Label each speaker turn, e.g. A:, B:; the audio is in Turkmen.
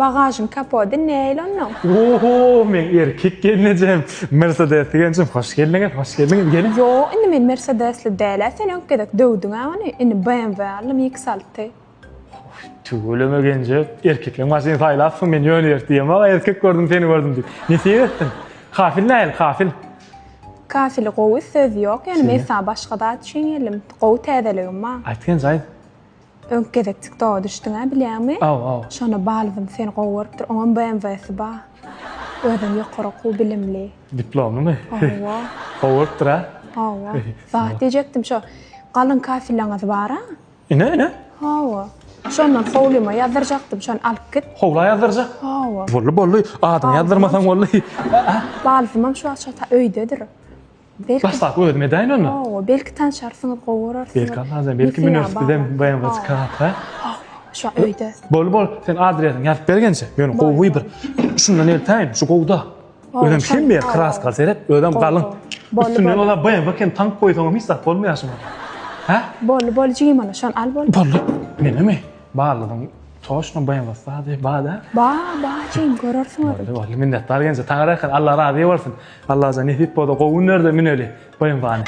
A: Bagažyň kapody nähili onnoň?
B: Oho, meň erkek gelnejem. Mersedesli gelnejem, hoş geldiňiz, hoş geldiňiz, geliň.
A: Ýok, indi men Mersedesli däl-ä, sen öňki gezek döwdüň-ä ony. Indi BMW aldym, X6.
B: Tüweleme genje, erkekleň maşyny saýlapsyň, men ýöne ýer diýemok, erkek gördüm, seni gördüm diýip. Nesip etsin. Kafil nähili, kafil?
A: Kafili gowy, söz ýok, ýöne men saňa başga zat üçin geldim. Gowy täzeligim bar.
B: Aýt genje, aýt.
A: Öňki gezek TikToga düşdüň-ä bilýäňmi?
B: Aw, aw.
A: Şonda balzym seni gowy görüpdir, oňam BMW-si bar. Özem ýokary okuw bilimli.
B: Diplomlymy?
A: Hawa.
B: Gowy görüpdir-ä?
A: Hawa. Zat diýjekdim, şo galyň kafelaňyz bar-a?
B: Ine, ine.
A: Hawa. Şondan howlyma ýazdyrjakdym, şony alyp git.
B: Howla ýazdyrjak?
A: Hawa.
B: Boldy, boldy. Adyňy ýazdyrmasaň boldy.
A: Balzymam şu wagt şo ta öýdedir. Belki
B: Başlap özüm edäýin onda.
A: Hawa, belki tanşarsyňyz, gowy görersiňiz.
B: Belki Allajan, belki müneris bizem BMW çykarap, ha?
A: Hawa, şu öýde.
B: Bol, bol, sen adresiňi ýazyp ber genje. Ýöne gowy bir. Şundan eltäýin, şu gowuda. Özem hemme ýer kraskaly seret, özem galyň. Üstünden ola BMW hem tank goýsaňam hiç zat bolmaýar şuňa. Hä?
A: Boldy, boldy jigim onda, şony al boldy.
B: Boldy. Menemi? Barladyň. Toşno BMW zady bar-da.
A: Bar, bar jigim, görersiň özüň.
B: Boldy, boldy. Minnetdar genje. Taňryýalkasyn. Allah razy bolsun. Allajan nesip bolsa gowy günlerde müneli BMW-ny.